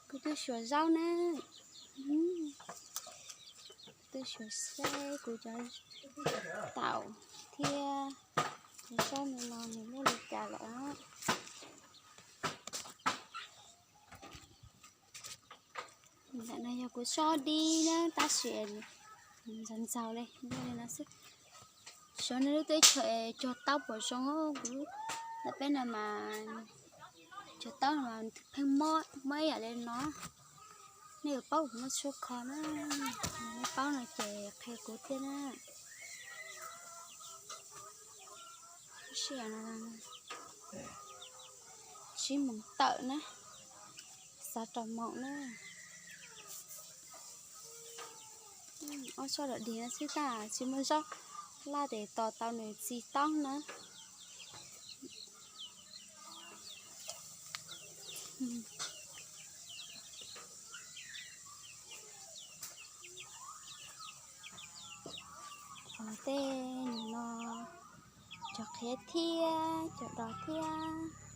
Kuv tuaj xyuas zaub na. Tuaj xyuas seb kuv cov taum thiab cov zaub no no nws muaj li cas lawm. Ntawm no yog kuv tsob dib na, tab sis ntxaug ntxaug li, li no xwb. Xyov nej lub teb chaws cog taub puas zoo, kuv ntawm peb no mas cog taub no mas pheej mob, mob ib yam li no. Nej yuav paub kuv muaj tshuaj kho na, nej paub no ces qhia kuv thiab na. Sib no, sib moos tawm na, xav rau moos na. Ob tsob dog dig no xwb tab tsis muaj zaub, laj tes tos tau nws txiv taub na. Tej no cov qhiav thiab cov dos thiab.